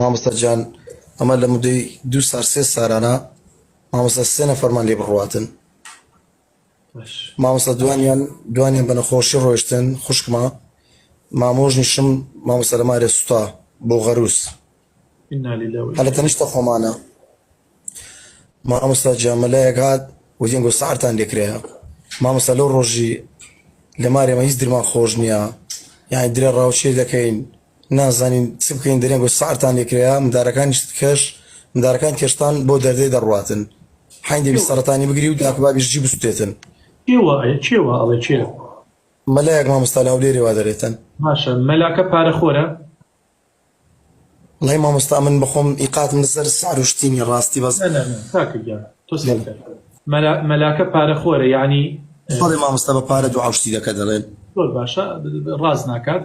مامۆستا جان ئەمە لە مدەی دوو سار سێ سارانە مامۆستا سێ نەفەرمان لێ بڕواتن مامۆستا دوانیان دوانیان بە نەخۆشی ڕۆشتن خوشکمە مامۆژنیشم مامۆستا لە مارێ سوتا بۆ غەروس هەلە تەنیشتە خۆمانە مامۆستا گیان مەلایەک هات وتین گۆ سەعرتان لێکرایە مامۆستا لەو ڕۆژی لە مارێمە هیچ درمان خۆش نییە یانی درێ ڕاوچێ دەکەین نازانین چ بکەین دەرێن گۆ سەعرتان لێکرایە مندارەکانیشت کەش مندارەکان کێشتان بۆ دەردەی دەڕواتن حین دەبی سەرەتانی بگری و داک بابیش جی بسوتێتن کێ وا کێ وا ئەڵێ کێ؟ مەلایەک مامۆستا لە هەولێرێ وا دەرێتن. باشە مەلاکە پارەخۆرە؟ وەڵای مامۆستا من بەخۆم ئیقاتم لەسەر سعر و شتی نیە ڕاستی بەس. نا نا نا کاکە گیان تۆ سەیرکە مەلا مەلاکە پارە خۆرە یەعنی. بەڵێ مامۆستا بە پارە دوعا و شتی دەکە دەڵێن. زۆر باشە ڕاست ناکات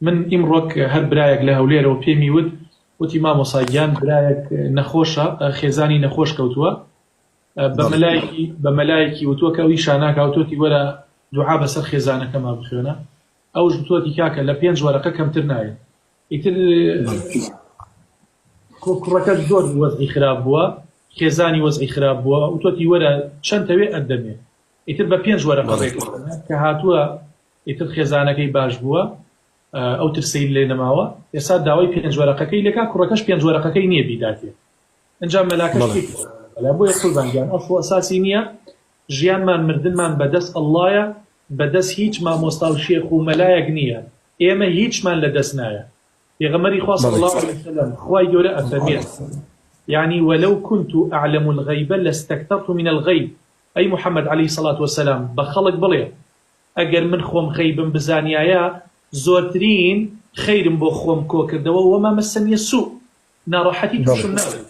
من ئیمڕۆک هەر برایەک لە هەولێرەوە پێمی وت وتی مامۆسا گیان برایەک نەخۆشە خێزانی نەخۆش کەوتووە بە مەلایەکی بە مەلایەکی وتووە کە ئەو ئیشە ناکا وتۆتی وەرە دوعا بەسەر خێزانەکەما بخوێنە ئەوش وتۆتی کاکە لە پێنج وەرەقە کەمتر نایەت ئیتر کوڕەکە زۆر وەزعی خراپ بووە خێزانی وەزعی خراپ بووە وتۆتی وەرە چەند تەوێ ئەدەمێ ئیتر بە پێنج وەرەقە ڕێکەوتنە کە هاتووە ئیتر خێزانەکەی باش بووە ئەو ترسەی لێ نەماوە ئێستا داوای پێنج وەرەقەکەی لێکا کوڕەکەش پێنج وەرەقەکەی نییە بیداتێ ئینجا مەلاکەش پێی بۆیە قوربان گیان ئەسڵ و ئەساسی نییە ژیانمان مردنمان بەدەست اللەیە بەدەست هیچ مامۆستا و شێخ و مەلایەک نییە ئێمە هیچمان لە دەست نایە پێغەمبەری خوا صلی اللە علیە وسلم خوای گەورە ئەفەرمێت یعنی ولو كنت اعلم الغیب لاستکثرت من الغیب ئەی محمد علیە الصلوة والسلام بە خەڵک بڵێ ئەگەر من خۆم غەیبم بزانیایە زۆرترین خەیرم بۆ خۆم کۆکردەوە وما مسنی السوء ناڕەحەتی توشم نابێت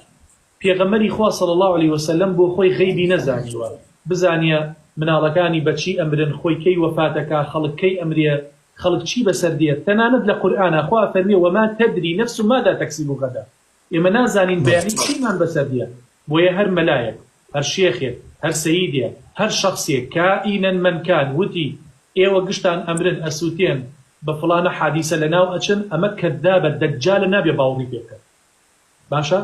پێغەمبەری خوا صلی اللە علیە وسلم بۆ خۆی غەیبی نەزانیوە بزانیە مناڵەکانی بەچی ئەمرن خۆی کەی وەفاتەکا خەڵک کەی ئەمرێ خەڵک چی بەسەر دێت تەنانەت لە قورئانا خوا ئەفەرموێ وما تدری نفس ماذا تکسب غدا ئێمە نازانین بەیانی چیمان بەسەر دێ بۆیە هەر مەلایەک هەر شێخێک هەر سەیدێ هەر شەخسێک کائینا من کان وتی ئێوە گشتان ئەمرن ئەسوتێن بە فڵانە حادیسە لەناو ئەچن ئەمە کەذابە دەجالە نابێ باوڕی پێ بکەن باشە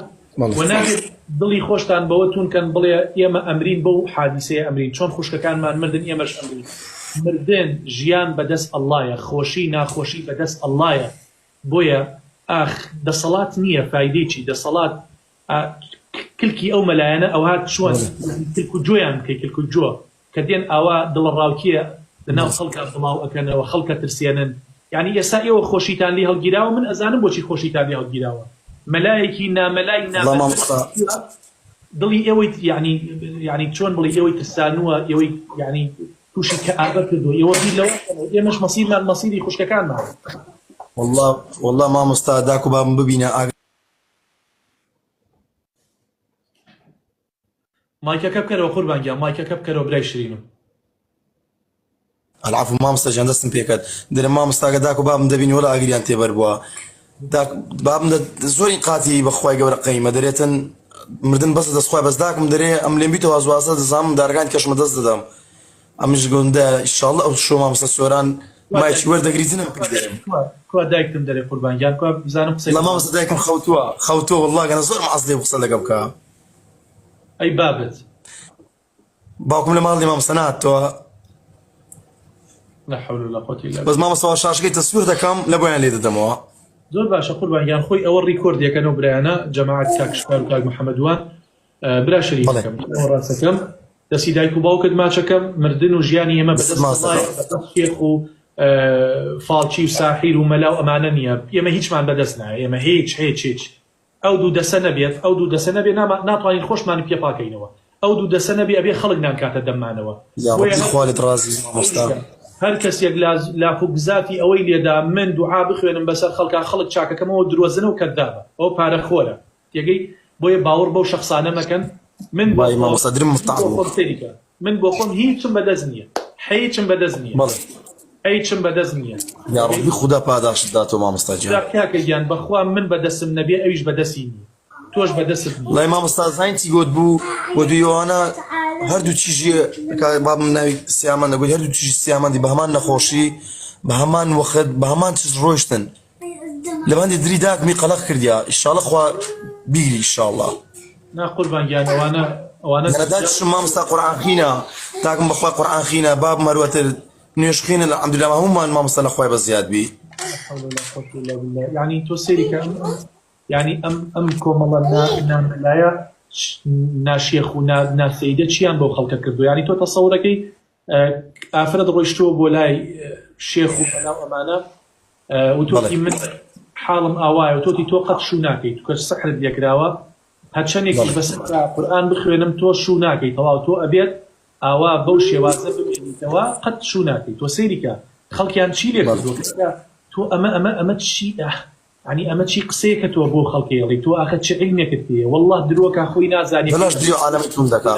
وە نابێت دڵی خۆشتان بەوە تون کەن بڵێ ئێمە ئەمرین بەو حادیسەیە ئەمرین چۆن خوشکەکانمان مردن ئێمەش ئەمرین مردن ژیان بەدەست اللەیە خۆشی ناخۆشی بەدەست اللەیە بۆیە ئاخ دەسەڵات نییە فایدەی چی دەسەڵات کلکی ئەو مەلایەنە ئەوها چۆن کلک و جۆیان بکەی کلک و جۆ کە دێن ئاوا دڵەڕاوکێ لە ناو خەڵکا بڵاو ئەکەنەوە خەڵک ئەترسێنن یانی ئێستا ئێوە خۆشیتان لێ هەڵگیراوە من ئەزانم بۆچی خۆشیتان لێ هەڵگیراوە مەلایەکی نامەلای وەڵا مامۆستا دڵی ئێوەی یانی یانی چۆن بڵێ ئێوەی ترسانووە ئێوەی یانی تووشی کەئابە کردووە ئێوە بیر لەوە بکەنەوە ئێمەش مەسیرمان مەسیری خوشکەکانمان وەڵا وەڵا مامۆستا داک و بابم ببینە ئاگ مایکەکە بکەرەوە قوربان گیان مایکەکە بکەرەوە برای شرینم. العفو مامۆستا گیان دەستم پێکرد دەرم مامۆستاگە داک و بابم دەبینی وەڵا ئاگریان تێبەر بووە داک بابم دە زۆری قاتی بەخوای گەورە قەیمە دەرێتن مردن بەسە دەست خوای بەس داکم دەرێ ئەم لێم بیتەوە زوازە دەزانم دارەکان کەشمە دەست دەدەم ئەمش گوندە ئیشاڵڵە ئەو شۆ مامۆستا سۆران مایکی وەردەگریتنم پێ دەرێم کوا دایکتم دەرێ قوربان گیان کوا بزانم قسەی وەڵا مامۆستا دایکم خەوتووە خەوتووە وەڵا گەنە زۆرم عەز لێ بوو قسە لەگەڵ بکا ئەی بابت. باوکم لە ماڵی مامۆستا نەهاتەوە. لا حول ولا قوة الا بەس مامۆستا وا شاشەکەی تەسویر دەکەم لە بۆیان لێ دەدەمەوە. زۆر باشە قوربان گیان خۆی ئەوە ڕیکۆرد یەکەن و برایانە جەماعەت کاک شکار و کاک محمد وان برا شەریفەکەم ئەوە ڕاستەکەم دەستی دایک و باوکت ماچەکەم مردن و ژیانی ئێمە بەدەست اللەیە بەدەست شێخ و فاڵچی و ساحیر و مەلا و ئەمانە نییە ئێمە هیچمان بەدەست نایە ئێمە هیچ هیچ هیچ ئەو دوو دەسە نەبێت ئەو دوو دەسە نەبێ ناما ناتوانین خۆشمانی پێ پاکەینەوە ئەو دوو دەسە نەبێ ئەبێ خەڵک نان کاتە دەممانەوە بۆیە یاڕەبی خوا لێت ڕازی بی مامۆستا. هەر کەسێک لاف و گزافی ئەوەی لێدا من دوعا بخوێنم بەسەر خەڵکا خەڵک چاکەکەمەوە درۆزنە و کەذابە ئەوە پارە خۆرە تێگەی بۆیە باوەڕ بەو شەخسانە مەکەن من بۆ وەڵایی خۆم مامۆستا درم من مستەعب بۆ بوو. خۆم سەیری کە من بۆ خۆم هیچم بەدەست نییە حیچم بەدەست نییە بەڵێ. حیچم بەدەست نییە تێگەی یاڕەبی خودا پاداشتت داتەوە مامۆستا گیان. جا کاکە گیان بەخوا من بەدەسم نەبێ ئەویش بەدەسی نیە تۆش بەدەست نیە. وەڵای مامۆستا زانی چی گۆت بوو گۆت یۆوانا هەردوو چیژی کا بابم ناوی سیامەندە گوت هەردوو چیژی سیامەندی بە هەمان نەخۆشی بە هەمان وەخت بە هەمان چیز ڕۆیشتن. لە باندی دری داکمی قەلەق کردیا ئیشاڵە خوا بیگری ئیشاڵڵا. نا قوربان گیان ئەوانە ئەوانە یانە داکیشم مامۆستا قورئان خینە داکم بەخوای قورئان خینە بابم هەروەتر نوێژ خینە الحمدلله هەموومان مامۆستا لە خوای بەزیاد بی. لا حول ولا قوة الا بالله یعنی تۆ سەیری کە ئەم یعنی ئەم ئەم کۆمەڵە نا نامەلایە ناشێخ و نا ناسەیدە چیان بەو خەڵکە کردو یعنی تۆ تەسەورەکەی ئافرەت ڕۆیشتووە بۆ لای شێخ و مەلا و ئەمانە وتوتی من حاڵم ئاوایە وتوتی تۆ قەت شوو ناکەیت کە سەحرت لێکراوە هەرچەندێکیش بەسەر قورئان بخوێنم تۆ شوو ناکەیت تەواو تۆ ئەبێت ئاوا بەو شێوازە بمێنیتەوە قەت شوو ناکەیت تۆ سەیری کە خەڵکیان چی لێ کردووە تۆ ئەمە ئەمە ئەمە چی ینی ئەمە چی قسەیەکە تۆ بۆ خەڵکێڵی تۆ ئاخە چ عیلمێکت پێیە والله درۆکە خۆی نازانێت بەلاش دریۆ عالەمی توند دەکا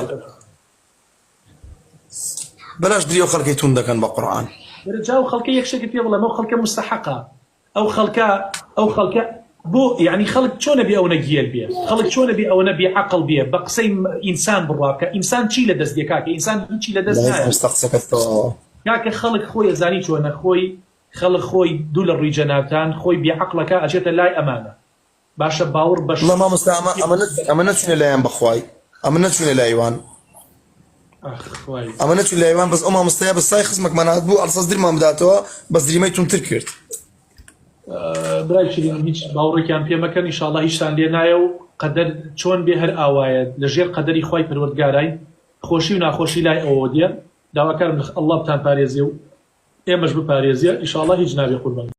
بەلاش دریۆ خەڵکی توند دەکەن بە قورئان. وەرە جا ئەو خەڵکە یەک شتێکت پێ بڵێم ئەو خەڵکە موستەحەقە ئەو خەڵکە ئەو خەڵکە بۆ یعنی خەڵک چۆنە بێ ئەوەنە گێل بێ خەڵک چۆنە بێ ئەوەنە بێ عەقڵ بێ بە قسەی ئینسان بڕوا بکە ئینسان چی لە دەست دێ کاکە ئینسان هیچی لە دەست نایە مامۆستا قسەکەت تەواوە. کاکە خەڵک خۆی ئەزانی چۆنە خۆی خەڵک خۆی دوو لە ڕووی جەنابتان خۆی بێ عەقڵەکە ئەچێتە لای ئەمانە باشە باوڕ بە وەڵا مامۆستا ئەمە ئەمە ئەمە نەچوینە لایان بەخوای ئەمە نەچوینە لای وان ئاخ خوای ئەمە نەچوین لای وان بەس ئەو مامۆستایە بە سای خزمەکمان هات بوو ئەڵسەس درمان بداتەوە بەس دریمەی توندتر کرد. برای شیرینم هیچ باوڕێکیان پێ مەکەن ئیشاڵا هیچتان لێ نایە و قەدەر چۆن بێ هەر ئاوایە لە ژێر قەدەری خوای پەروەردگاراین خۆشی و ناخۆشی لای ئەوەوە دێ داواکارم لە اللە بتان پارێزێ و ئێمەش بپارێزێ ئیشاڵا هیچ نابێ قوربان.